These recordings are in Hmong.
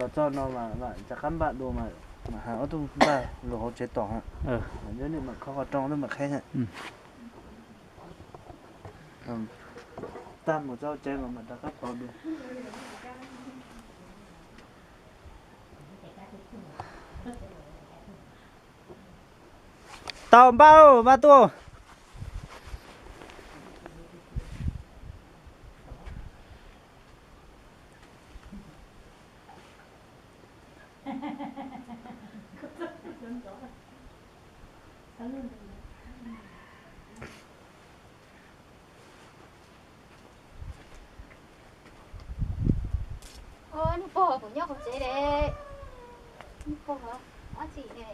Los txog no mas mam rov qab npaj dua mas, mam hais ob tug npaj los hauv tsev tos. Mam nyob niam mam khob qhov rooj ob tug mam qheb. Tag mus txog tsev mas mam rov qab pauv dua. Tau npaj, npaj tuaj. Nws pog kuv nyob hauv tsev de. Nws pog, ab tsi ne.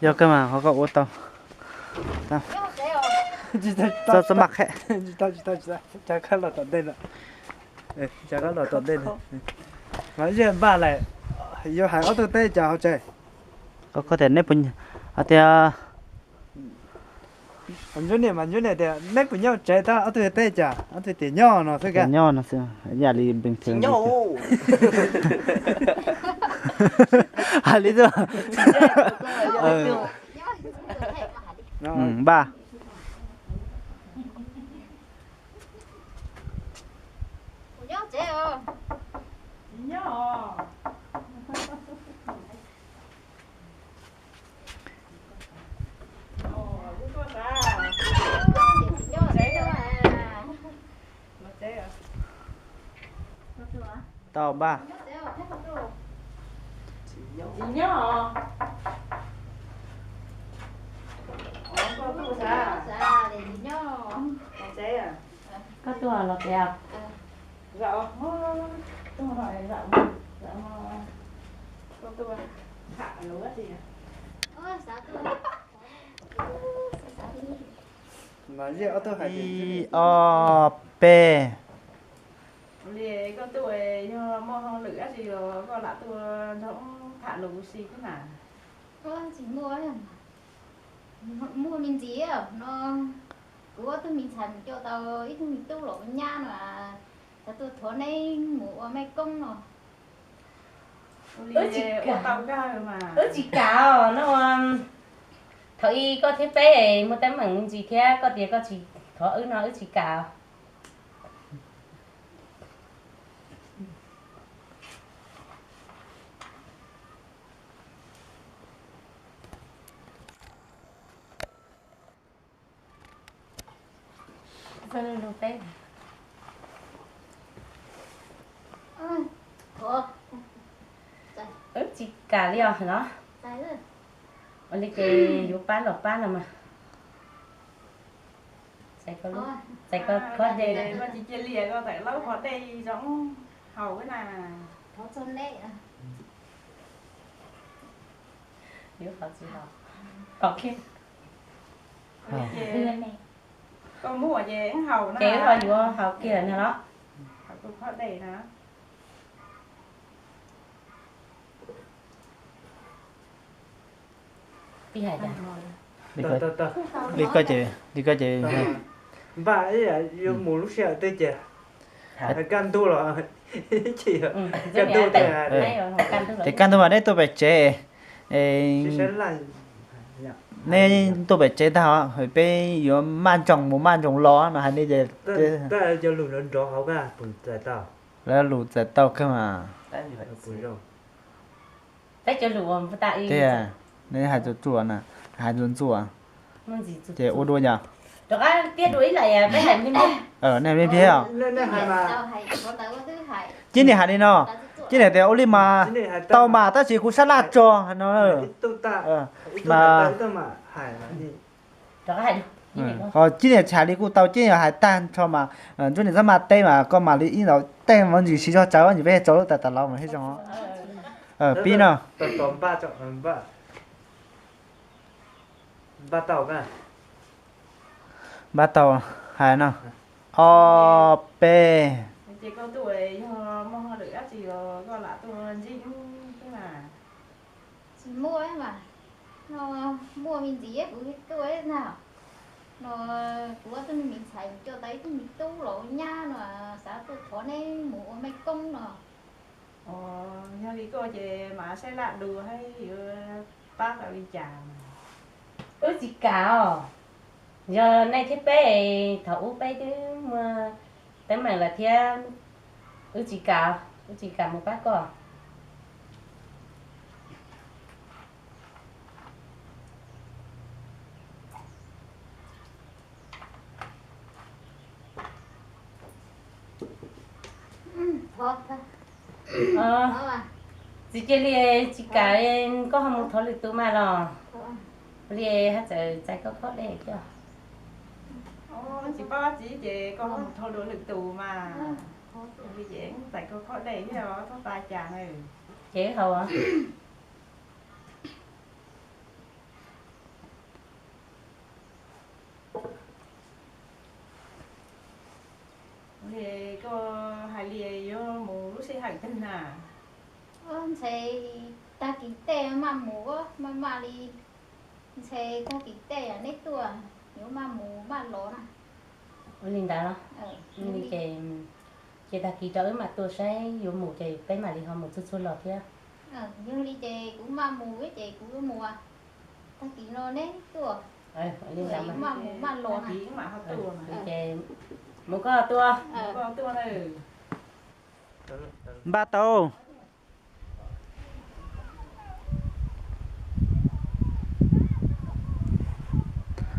Yog kawg mas ho koj ua tau. Txhob maj qheb. Tsis tau, tsis tau, tsis tau, tsis tau, rov qab los tom ntej no. Rov qab los tom ntej no. Mas yog npaj lawm, yuav hais ob tug teb cas hauv tsev? Koj tias neb puas, hais tias Ntsuab niam mas Ntsuab niam tias neb puas nyob tsev tab ob tug teb cas, ob tug tias nyob no xwb ka. Nyob no xwb, ib yam li bình thường. Hais li xwb. Npaj. Tau npaj. Tsis nyob. Koj tuaj los tias. Ib, ob, peb. Li koj tuaj yog muaj hauj lwm dab tsi los koj lam tuaj nrog wb tham lus si xwb na. Tsis muaj, muaj me ntsis no, kuv ob tug me ntxhais mus coj tau ib tug me tub los ua nyab no, xav tuaj thov neb mus ua mej koob no. Wb tsis kam, wb tsis kam os no. Thaum ub koj thiab peb muaj teeb meem me ntsis thiab koj tias koj tsis thov wb no wb tsis kam. Wb tsis kam li os no. Ua li ces yuav pab los pab no mas. Txais koj khob dej, koj tsis cia li koj tawm laub khob dej zoo haus na. Yuav haus tsis haus? Haus kiag. Koj muab ces wb haus na. Ces wb ho yuav haus kiag lawm no los. Haus tus khob dej na. Li koj ces, li koj ces npaj yuav mus lub sij hawm twg ces kaj ntug los, kaj ntug, ces kaj ntug mas neb tuaj pem tsev, neb tuaj pem tsev tag peb yuav maj nroos mus maj nroos los no hais li ces, cov lus nrov nrov hauv kaj puas txais tau? Lawv lus txais tau kawg mas. Peb cov lus tias, neb hais txuas txuas na, hais ntxuav ntxuav, ces ua dua yog. Rov qab tiag dua ib lais, peb hais ntxiv. Nej hais me ntsis os. Cib niam hais li no, cib niam tias ua li mas tau mas tab sis kuv sab laj tso no. Mas cib niam hais li kuj tau, cib niam hais tag nrho mas, ntsuab niam txhob mas teb mas koj mam li ib ntaus tej me ntsis siv zog tsawv ntsis peb tso lub tas tas los mas thiaj zoo. Pib no. Npaj tau hais no. Ob, peb. Tsis muaj mas, muaj me ntsis kuv tuaj na. No, kuv ob tug me ntxhais coj tau ib tug me tub los ua nyab no, xav tuaj thov neb mus ua mej koob no. Yog li koj ces mam saib laj dus saib yuav pab tau li cas. Wb tsis kam os. Yog nej thiab peb, thaum ub peb twb muaj teeb meem lawm thiab, wb tsis kam, wb tsis kam mus pab koj. Txiv cia li tsis kam, koj ho mus thov lwm tus mas los li, haj txawm txais koj khob dej thiab. Tsis paub txiv ces koj ho mus thov dua lwm tus mas li ces txais koj khob dej thiab os, txhob tas cas na. Ces haus. Li koj hais li yuav mus lub sij hawm twg na? Ntshe tag kis tej maj mus, maj maj li, ntshe tag kis tej neb tuaj yuav maj mus maj los na. Ua li ntawd los? Ces, ces tag kis rau wb mam tuaj saib yuav mus ces peb mam li ho mus txhua txhua los thiab. Yog li ces kuv maj mus ces kuv mus, tag kis no neb tuaj. Li ntawd maj mus maj los na. Ces mus koj tuaj. Npaj tau.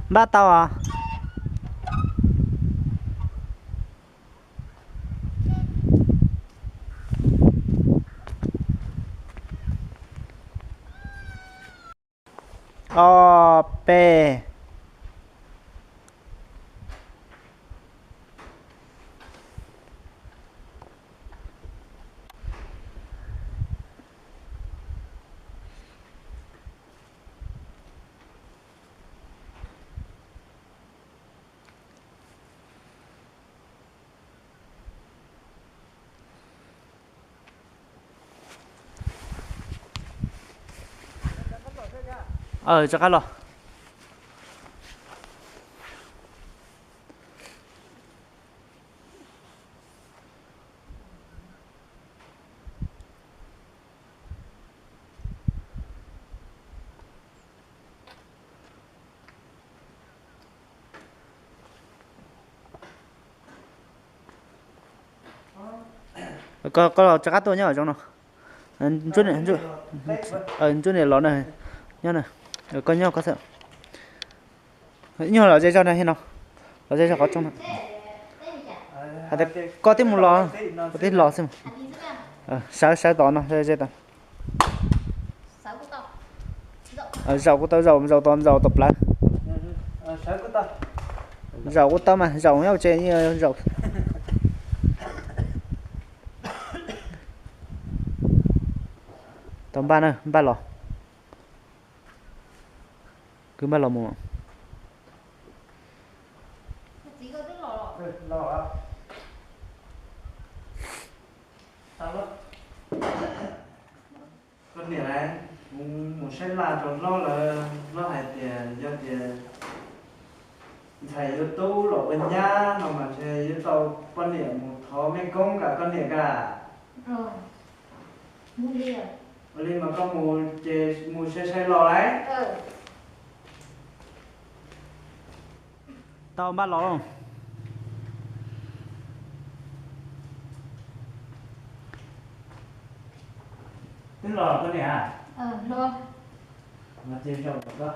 Npaj tau os. Ob peb. Rov qab los. Koj los rov qab tuaj nyob zoo no. Ntsuab niam los na, nyob na. Koj nyob koj xwb. Nyuag los ze zog no, los ze zog qhov rooj no. Hais tias koj twb mus los, koj twb los xwb. Sawv sawv tod no, ze tod. Zaum kuj tau, zaum, zaum tod, zaum tod plawv. Zaum kuj tau mas, zaum nyob tsev zaum. Tau npaj na, npaj los. Kwv npaj los mus. Koj niam, mus saib laj rau hlob lawm, hlob hais tias yog tias ntxhais yuav tub los ua nyab no mas ntshe yuav tau poj niam mus thov mej koob kam koj niam kam. Ua li mas koj mus ces mus sai sai los lauj. Tau npaj los. Twb los koj niam? Los ces zaum koj.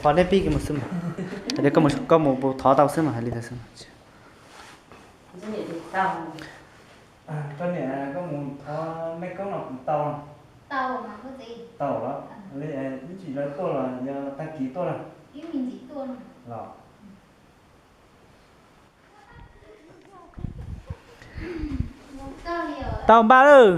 Qhov nej pib mus xwb mas, koj mus thov tau xwb mas hais li ntawd xwb. Koj niam, koj mus thov mej koob no kuv tau. Tau los? Ib ntsis lawv tuaj los yog tag kis tuaj na? Los. Tau npaj lawm.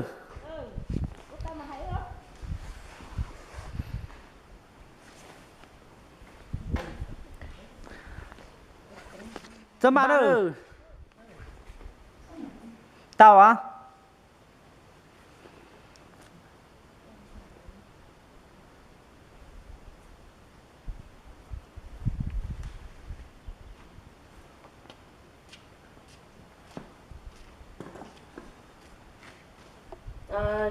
Txawb npaj lawm. Tau as.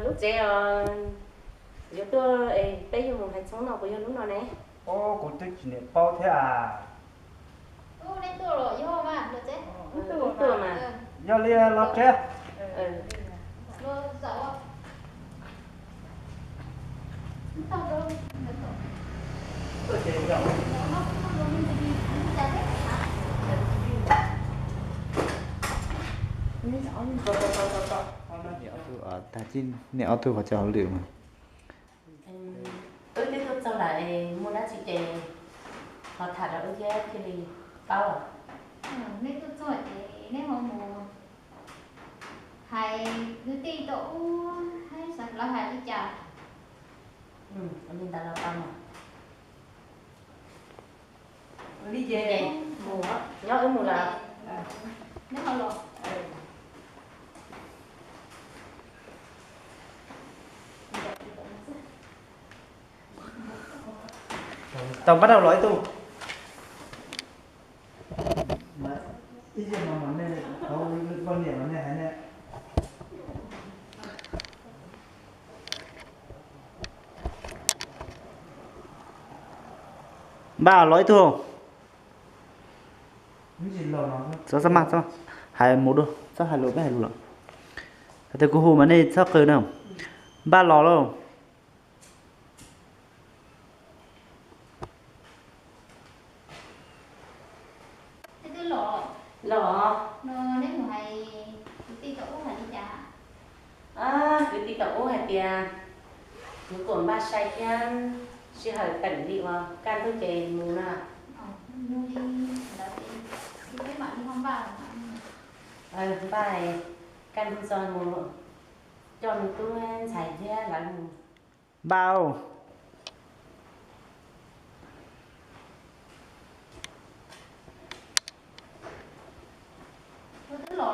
Lub tsev os, yuav tuaj es peb yuav mus hais txhoob no puas yog lub no ne? Kuv twb tsis niam paub thiab as. Tuaj mas. Yog li los tsev. Niam ob tug qhov chaw hauj lwm mas. Wb twb tuaj txog lawm, muaj dab tsi ces ho tham rau wb thiab thiaj li paub. Neb tuaj txog ces neb ho mus hais kwv tij tau ub, lawv hais li cas? Li ntawd los tau mas. Li ces mus, nyob wb mus lawm. Neb ho los. Tau npab rau los ib tug. Ib yam no mas nej, poj niam mas nej hais ne. Npaj los ib tug. Txhob, txhob maj, hais mus dua, txhob hais lus, peb hais lus lawm. Hais tias kuv hu mas nej txhob qw na. Npaj los lauj. Los, neb mus hais kwv tij tau ub hais li cas? Kwv tij tau ub hais tias kuv kom npaj sai thiab, sij hawm teem li uas kaj ntug ces mus na. Npaj kaj ntug txog mus coj me tub ntxhais thiab lawv mus. Npaj. Los.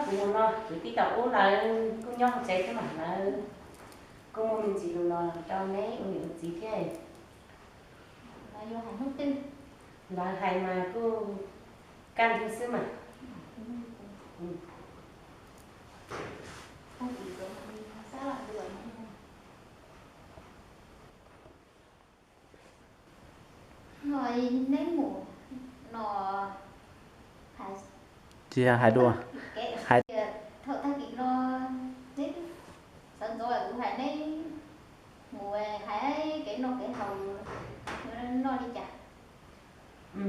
Kuv mus no, kwv tij tau ub lawv kuj nyob hauv tsev thiab mas lawv kuj muaj me ntsis lus los rau neb ua niam ua txiv thiab. Lawv hais mas kuj kaj ntug xwb mas. Tsis hais dua, hais. Thaum tag kis no neb sawv ntxov kuv hais neb mus hais kev noj kev haus, yuav noj li cas? Wb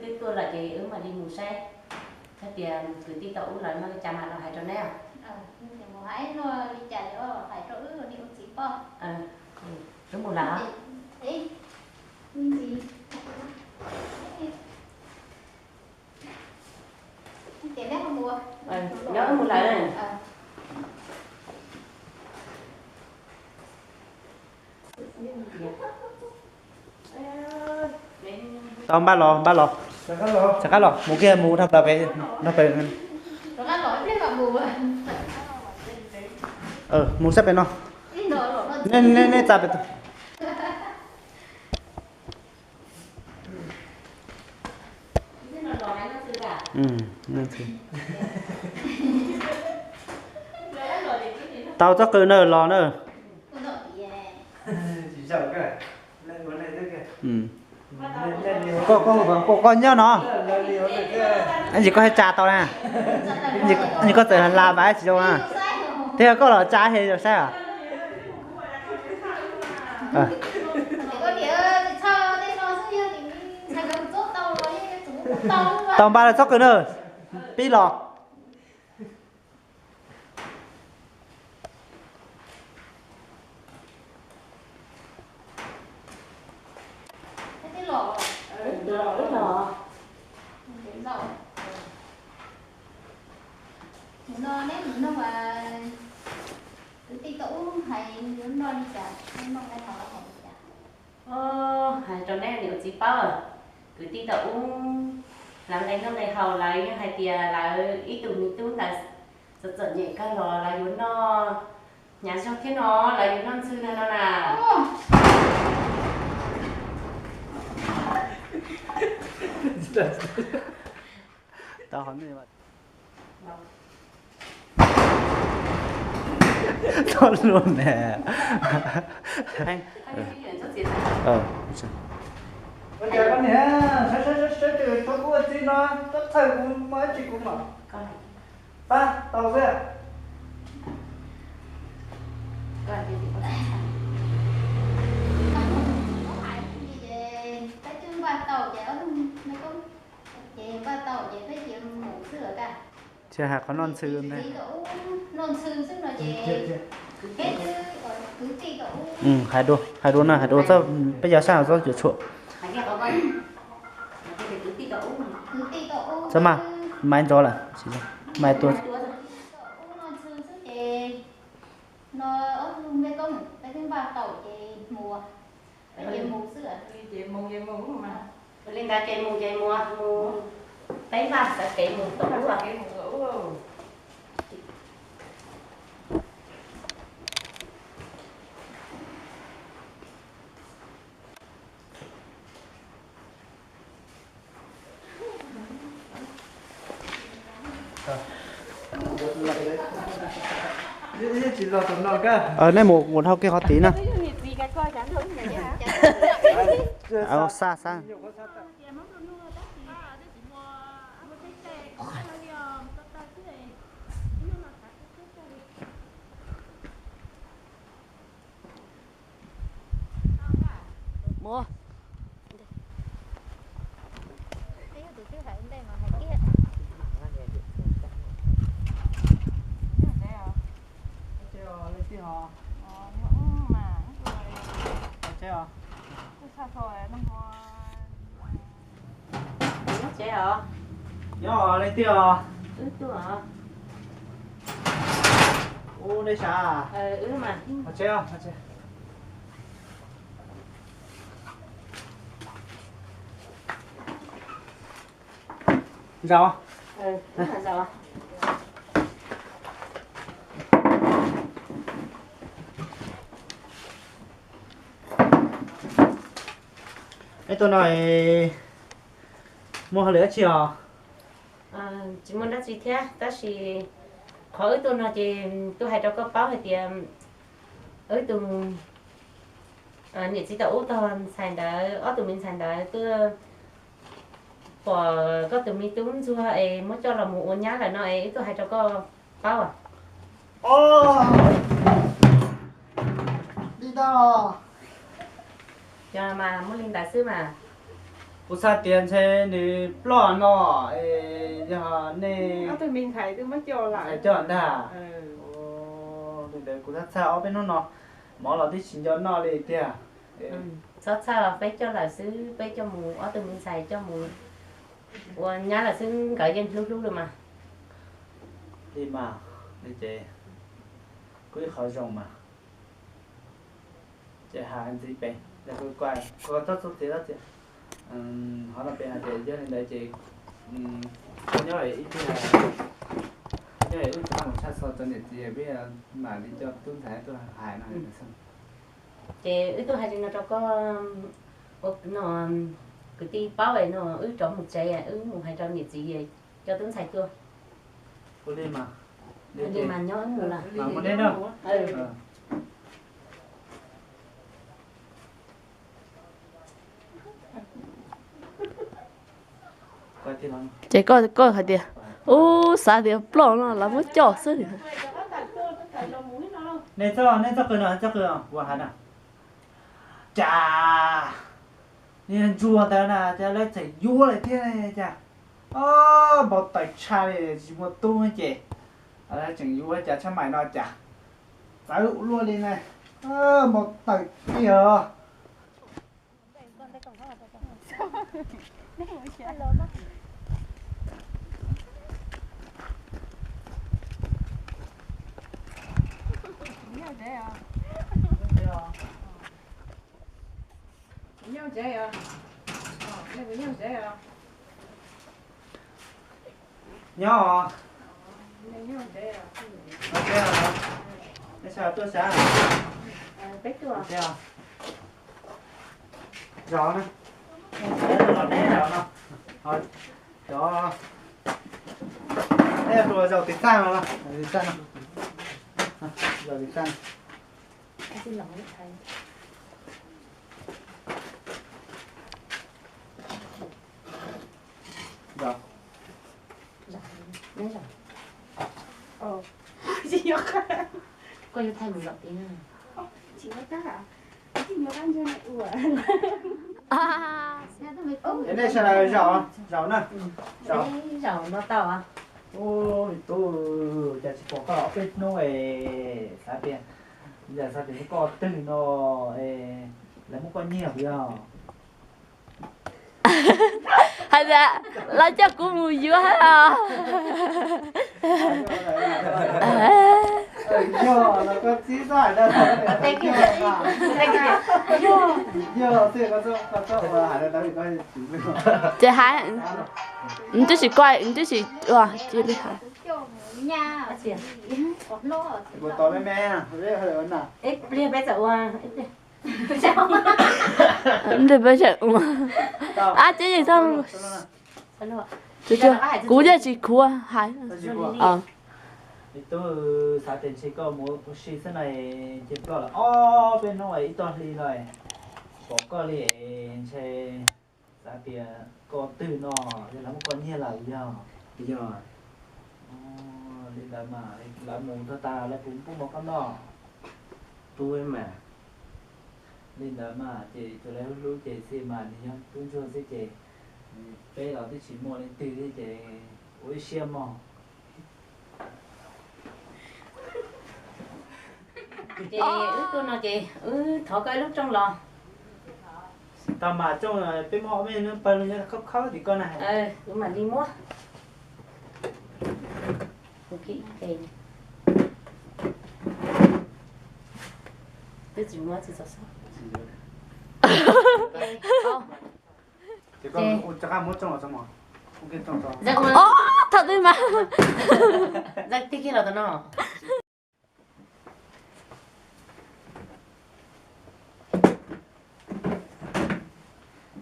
twb tuaj lawm ces wb mam li mus saib, hais tias kwv tij tau ub lawv noj li cas mam los hais rau neb. Mus hais noj li cas los hais rau wb ua niam ua txiv paub. Wb mus lawm. Nyob wb mus lawm. Tau, npaj los, npaj los. Rov qab los, mus kiag mus dhau plaws pem, dhau plaws. Mus sab pem no. Nej, nej txav pem tau. Tau txhob qw na, los na. Koj, koj, koj nyob no. Ib ntsis koj thiaj tsa tau na. Ib ntsis koj txawm hla mas tsis zoo na. Thiab koj los tsa thiaj zoo saib os. Tau npaj los txhob qw na. Pib los. Mus no neb mus nug kwv tij tau ub hais yuav noj li cas, noj nqaij haus hais li cas. Hais rau neb niam ua txiv paub, kwv tij tau ub lawv nqe noj nqe haus lawv yeej hais tias lawv ib tug me tub ntawd txom txom nyem kawg los lawv yuav noj, hnyav zog thiab no lawv yuav noj ntxhw no no na. Tau qhov nej txhob luag ne. Ua cas koj niam sawv sawv sawv sawv ces thaum kuv ua txiv no koj txhawj kuv ua dab tsi kuv mam pab tau xwb. Ces hais qhov noj ntxhw ntag. Hais dua, hais dua na, hais dua txog peb cov sab txhob cuam tshuam. Txhob mas, maiv ntov lawm, maiv tuaj. Li ntawd ces mus ces mus, mus peb vaj xav kev mus tom ub. Nej mus mus dhau kiag qhov tid na. Xa xa. Mus. Nyob tsev os? Nyob os, leej twg os? Wb tuaj. Ub, nej sav? Qhov tsev os, qhov tsev. Zaum. Ib tug no muaj hauj lwm dab tsi os? Tsis muaj dab tsi thiab, tab sis qhov wb tuaj no ces tuaj hais rau koj paub hais tias wb tus niam txiv tau ub tog ntxhais ntawd, ob tug me ntxhais ntawd tuaj pom koj tus me tub ntsuag es muab coj los mus ua nyab lawm no es wb tuaj hais rau koj paub. Li ntawd os? Yog mas, muaj li ntawd xwb mas. Kuv xav tias ntshe nws ploj no es yog nej ob tug me ntxhais twb muab coj lawm ntag. Li ntawd kuv txhaj txhaj ob peb hnub no mov los twb tsis nco noj li tiag. Txhob txhaj, peb coj lawm xwb, peb coj mus, ob tug me ntxhais coj mus ua nyab lawm xwb, nkawd yeej hlub hlub li mas. Li mas, li ces kuj ib qho zoo mas. Ces hais ntxiv pem, kuv txhob txhob txiav txhob txiav. Qhov no pem hais tias yog li ntawd ces nyob ib pliag, nyob wb tsis mus tshaj xo rau niam txiv, peb mam li coj tub ntxhais tuaj hais no. Ces wb tuaj hais li no rau koj, no, kwv tij paub no, wb rov mus tsev, wb mus hais rau niam txiv coj tub ntxhais tuaj. Ua li mas, li mas nyob mus lawm. Ces koj, koj hais tias, ub, xav tias ploj no lawv muab coj xwb. Nej txoj, nej txoj qw no, txoj qw ua hais na. Cas niag ntsuag ntawd na cas lawv tseem yuav lawm thiab cas. Npau taws tshaj li, tsis muaj tub ces lawv tseem yuav cas tshaj mais no cas txawv ua luaj li na. Npau taws tiag os. Nyob os. Nej sawv tuaj sav. Zov na. Los neb zov no. Cov, nej tus zaum tiv txaj no, tiv txaj no, zaum tiv txaj no. Koj yuav thaij mus zaum tid na. Es nej sawv daws zaum, zaum na. Zaum no tau. Ub, tub, cas tsis pom koj los peb hnub es xav tias, yam xav tias koj twg no es lawv muab koj nyiag puas yog? Hais tias lawv coj kuv mus yuav os. Yog, koj txib txhob hais rau, yog, yog, ces hais, nws twb tsis koj, nws twb tsis ua, cia li hais. Ib pliag peb txawm ua, ib pliag. Ib pliag peb txawm ua. Ab, ces yeej txhob, kuv yeej tsis khuav hais. Tub, xav tias ntshe koj mus ua si xwb no, ces ploj lawm ob peb hnub ib tog hli no, pom koj li ntshe xav tias koj twg no, yog lawv muab koj nyiag lawm yog? Yog. Li ntawd mas lawv mus txog tas lawv puas pub mov koj noj? Pub mas. Li ntawd mas ces tsuas lawv hlub hlub ces xij mas nws yog tub ntsuag xwb ces peb los twb tsis muaj leej twg thiab ces ua ib siab mog. Ces wb tuaj no ces wb thov koj ib lub rooj los. Tau mas rooj, peb muab ob peb hnub pawg lug nyob khawb khawb tim koj na. Wb mam li muab. Twb tsis muab tsis txog xwb. Ces koj ua rov qab muab rooj los tso mog. Ua kiag rooj tso. Ob, thaum twg mas. Tag kis los tam no.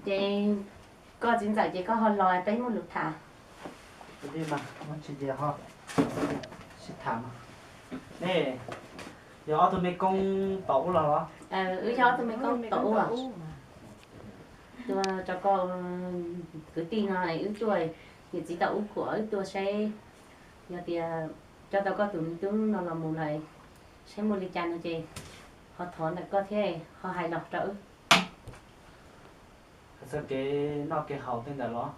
Ces koj txiv ntxawm ces koj ho los peb muaj lus tham. Ua li mas, muaj tsis tias ho sib tham mas. Nej yog ob tug mej koob tom ub los los? Wb yog ob tug mej koob tom ub. Tuaj rau koj kwv tij no wb tuaj, niam txiv tom ub kuam wb tuaj saib, yog tias coj tau koj tus me tub no los mus lawm, saib muaj li cas no ces ho thov ntawm koj thiab ho hais los rau wb. Txoj kev noj kev haus tej ntawd los?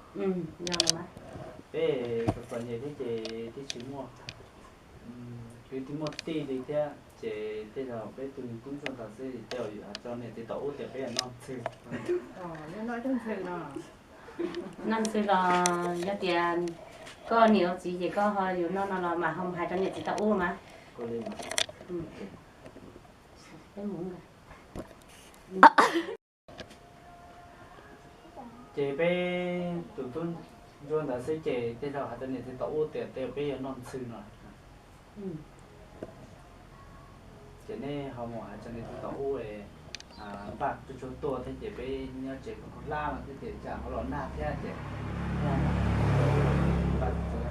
Peb txom txom nyem thiab ces twb tsis muaj, twb tsis muaj tij li thiab ces tej zaum peb tus tub ntsuag ntawd xwb tej zaum hais rau niam txiv tom ub tias peb yuav noj ntxhw. Noj ntxhw los yog tias koj niam ua txiv ces koj ho yuav noj no los mas ho mus hais rau niam txiv tom ub mas. Ces peb tus tub ntsuag ntawd xwb ces tej zaum hais rau niam txiv tom ub tias tej zaum peb yuav noj ntxhw no. Ces nej ho mus hais rau niam txiv tom ub, npaj tsuag tsuag tuaj thiab ces peb nyob tsev kub kub hlab no thiab ces tsam ho los nag thiab ces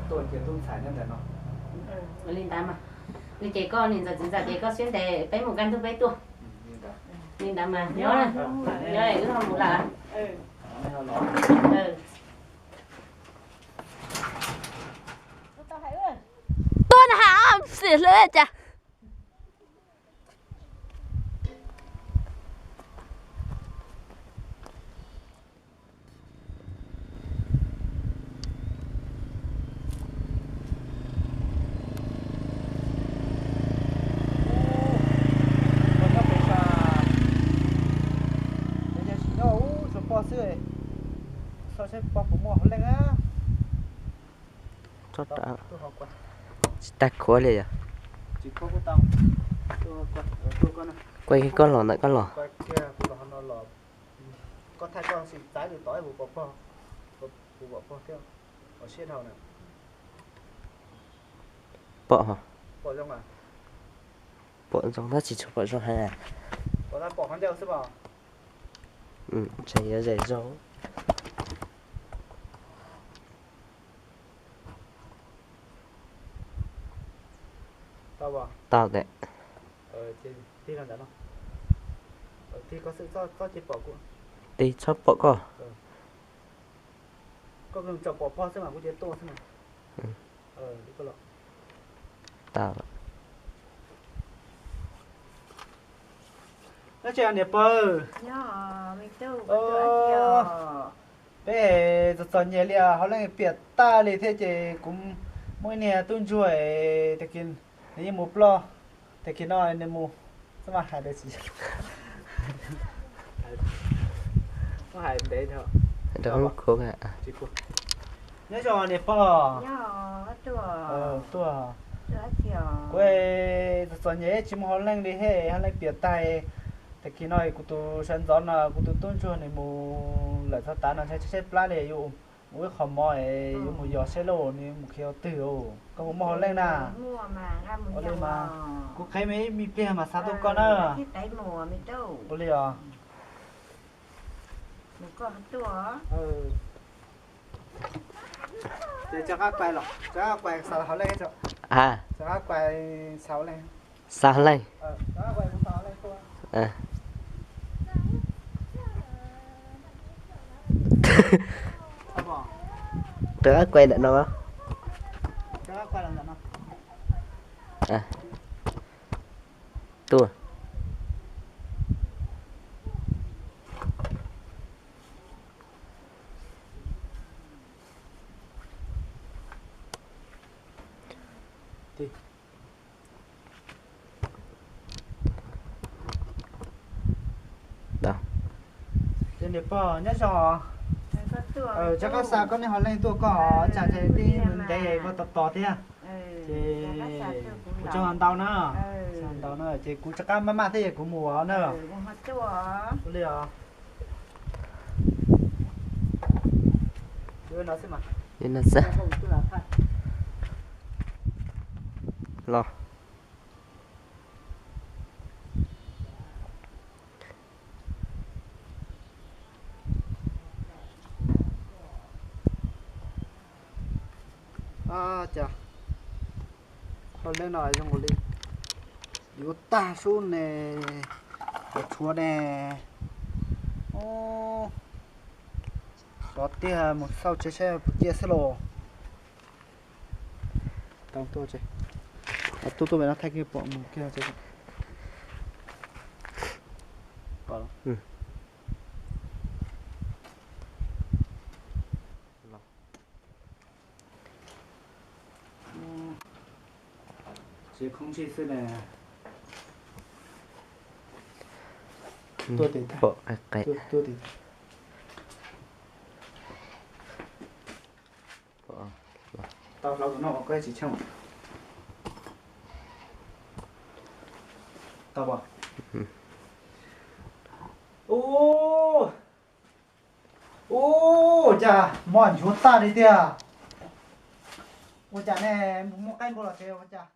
tuaj cia tub ntxhais nyob ntawm no. Ua li ntawd mas, li ces koj niam ntxawm txiv ntxawm ces koj siab ntev peb mus kaj ntug peb tuaj. Li ntawd mas nyob, nyob wb ho mus lawm. Tuaj na has xim hlwb cas. Nyob pem sab, ces yog tsis nyob ub tsuas poj xwb, saib seb poj puas muaj hauv leej. Tsis tag khuav li yog. Kuj koj los ntawm koj los. Koj thaij koj sim txav tus tod kuv pom pog, kuv pom pog thiab, pom siab dhau na. Pom, pom zoo, tab sis tsis pom zoo heev. Pom qhov ncauj xwb pom. Ntshe yuav zem zoo. Tau tes. Tig txhob pom koj. Tau. Niam pog, peb txom txom nyem li, hauv leej piam tag li thiab ces kuv muaj ib niag tub ntsuag, tag kis nws yeej mus ploj, tag kis no nws mus, txhob mas hais dab tsi. Nyob zoo niam pog. Tuaj, kuv txom txom nyem tsis muaj hauv leej li he, hauv leej piam tag. Tag kis no kuv tus sawv ntxov no kuv tus tub ntsuag nws mus lawm txog tav no ntshai tshaib plab li, yuav mus ib qho mov, yuav mus yos saib lauj, nws mus khi twg, koj puas muaj hauv leej na? Ua li mas, kuv qheb me ib me pliag mas xa tuaj koj na. Ua li os. Ces rov qab kuais los, rov qab kuais xa hauv leej, rov qab kuais xa hauv leej. Xa hauv leej. Rov qab kuais ntawm no. Tuaj. Ces niam pog nyob zoo, rov qab xa koj niag hauv leej tuaj koj, tsam ces twb ntev koj tos tos thiab. Ces ua tsaug ntau na, ntau na, ces kuv rov qab maj maj thiab es kuv mus na. Ua li os. Los. Cas hauv leej no zoo nkaus li yuav tag sub ne, yuav tshuav ne. Xyov tiag, mus xauj tsev saib puas ciaj xwb los. Tau tuaj, tuaj pem no thaij kiag pom mus kiag. Tsis khoob tsis xwb ne. Tuaj tim tag. Tuaj tim tag. Tau hlauv tus no koj tsis tsheej. Tau pom. Ub, ub, cas mos nchuav tag li tiag. Ua cas ne, muaj qaib npua los tsev ua cas?